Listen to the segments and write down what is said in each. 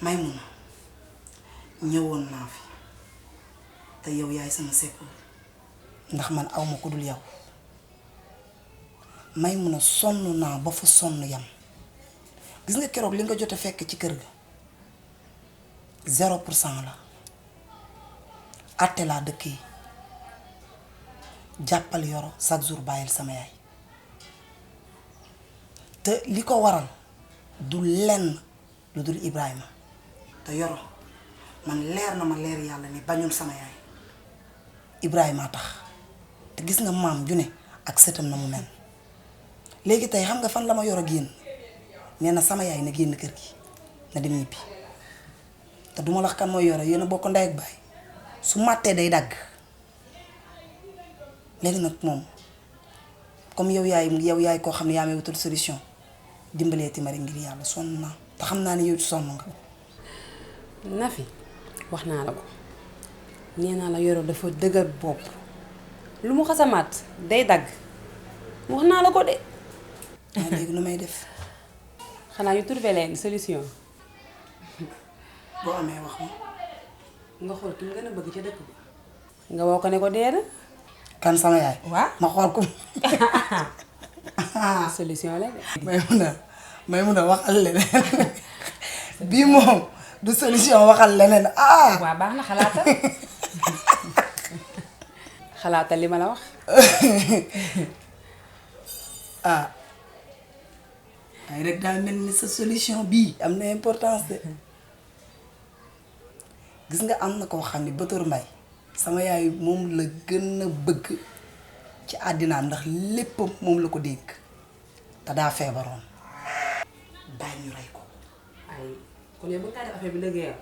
Maymuna ñëwoon naa fi te yow yaay sama secours ndax man awma ku dul yow. Maymuna sonn naa ba fa sonn yam gis nga keroog li nga jot a fekk ci kër ga 0% la àtte laa dëkk yi jàppal Yoro chaque jour bàyyil sama yaay te li ko waral du lenn lu dul Ibrahima te Yoro man leer na ma leer yàlla ni bañul sama yaay Ibrahima tax te gis nga maam ju ne ak sëtam na mu mel léegi tey xam nga fan la ma Yoro génn nee na sama yaay na génn kër gi na dem ñibbi te duma la wax kan mooy Yoro yéen a bokk ndey ak baay su màttee day dagg léegi nag moom comme yow yaay koo xam ne yaa may wutal solution dimbalee ti ma rek ngir yàlla sonn naa te xam naa ne yow sonn nga. Nafi wax naa la ko nee naa la Yoro dafa dëgër bopp lu mu xasamaat day dagg wax naa la ko de. léegi nu may def. xanaa ñu trouvé leen solution. boo amee wax ma. nga xool ki mu gën a bëgg ca dëkk bi. nga woo ko ne ko dee na. kan sama yaay. waaw ma xool ko. solution la de. Maymuna waxal leneen bii moom du solution waxal leneen ah. waaw baax na xalaatal xalaatal li ma la wax. ah ay rek daal mel ni sa solution bii am na importance de gis nga am na koo xam ne Bator Mbaye sama yaay moom la gën a bëgg ci àddinaam ndax lépp moom la ko dénk te daa feebaroon bàyyi ñu rey ko. ay kon yow bu nga def affaire bi dëgg yow.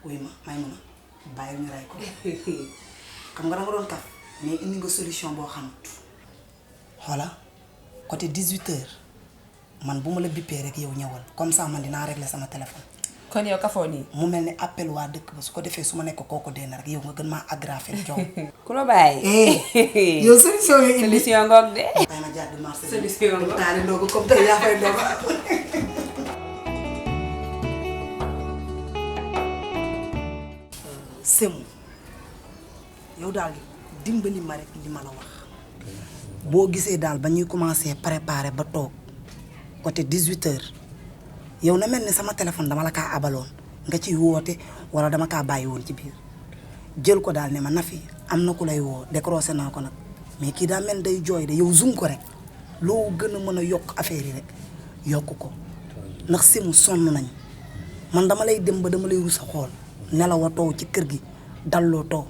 wuy ma Maymuna bàyyi ñu rey ko xam nga danga doon kaf mais indi nga solution boo xamut xoola côté 18h man bu ma la bippee rek yow ñëwal comme ça man dinaa régler sama téléphone. kon yow kafoo nii. mu mel ni appel waa dëkk ba su ko defee su ma nekk kooku dee na rek yow nga gën maa aggraver coow. ku la bàyyi. yow solution yi indi solution ngoog de. bàyyi ma jàdd marché bi. solution ngoog taali ndoogu comme tey yaa fay ndoogu. Semu yow daal dimbali ma rek li ma la wax boo gisee daal ba ñuy commencé préparer ba toog côté 18h yow na mel ni sama téléphone dama la kaa abaloon nga ciy woote wala dama kaa bàyyi woon ci biir jël ko daal ne ma Nafi am na ku lay woo décroché naa ko nag mais kii daa mel day jooy de yow zoom ko rek loo gën a mën a yokk affaire yi rek yokk ko ndax Semu sonn nañ man dama lay dem ba dama lay rus a xool nelaw too ci kër gi dalloo too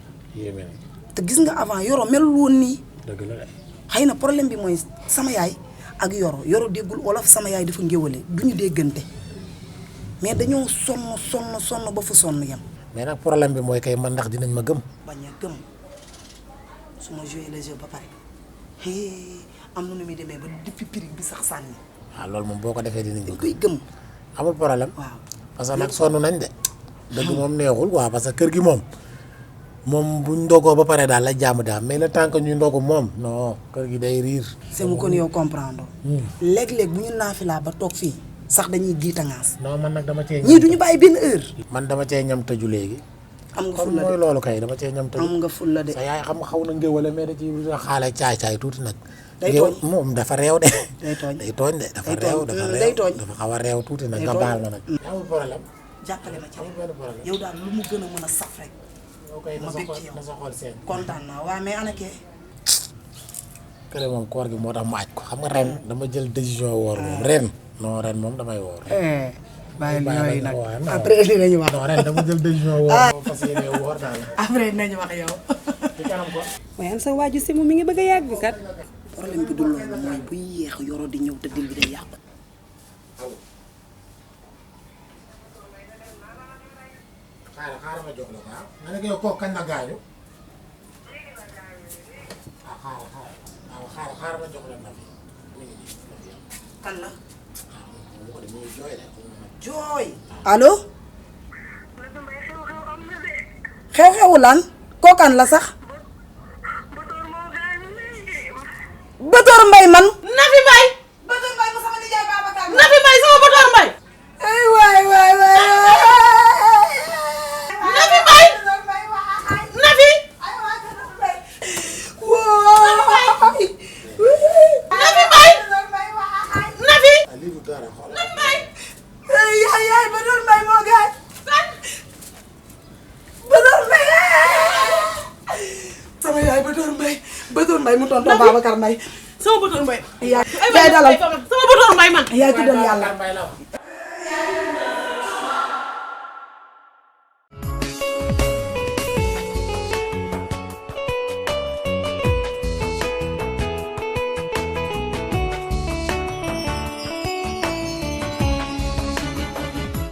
te gis nga avant Yoro melul woon nii. dëgg la de. xëy na problème bi mooy sama yaay ak Yoro déggul wolof sama yaay dafa ngéwale du ñu déggante mais dañoo sonn ba fu sonn yam. mais nag problème bi mooy kay man ndax dinañ ma gëm. bañ a gëm su ma joué le jeu ba pare am na nu muy demee ba depuis prix bi sax sànni. waaw loolu moom boo ko defee dinañ dañ koy gëm. amul problème. waaw parce que nag sonn nañ de. dëgg moom neexul waaw parce que kër gi moom buñ ndogoo ba pare daal la jàmm daal mais le temps que ñuy ndogu moom non kër gi day riir. c'est mu kon yow comprendre. léeg-léeg bu ñu naafilaa ba toog fii sax dañuy giitangaas. non man nag dama cee. ñii duñu bàyyi benn heure. man dama cee ñam tëju léegi. am nga comme fulla mooy de loolu kay dama cee ñam tëju. am nga fulla de. sa yaay xam nga xaw na ngéwale mais da ci xaale caay tuuti nag. day tooñ moom dafa réew de. day tooñ day tooñ de dafa réew day tooñ dafa xaw a réew tuuti nag day nga tooñ. baal ma nag. amul problème. jàppale ma ci amul benn problème. yow daal lu mu gën a mën a saf rek. yow kay ma bëgg ci yow na sa xool seen. kontaan naa waaw mais ana kee. kële moom koor gi moo tax mu aj ko xam nga ren dama jël décision woor moom ren non ren moom damay woor. bàyyi yooyu nag waaw non. après dinañu wax. non ren dama jël décision woor. moo fas yéene woor daal. après dinañu wax yow. ci kanam ko. waaye am sa waaju si mu mi ngi bëgg a yàgg kat. problème bi du loolu mooy buy yéex Yoro di ñëw te dil bi day yàqu. xaaral ma jox la ko ah. nga ne ko yow kooku kañ la gaañu. xaaral ma jox la ndam. kan la. mu ko de mu ngi jooy de. jooy. allo. xew-xewu lan. kookan la sax. Bator Mbaye man. Nafi Mbaye. Bator Mbaye ma sama nijaay Babacar. Nafi Mbaye sama Bator Mbaye. ay waay. Mbaye mu tonton Babacar Mbaye sama bëtoon mbay. yaay dalal sama bëtoon mbay man. yaay tuddal yàlla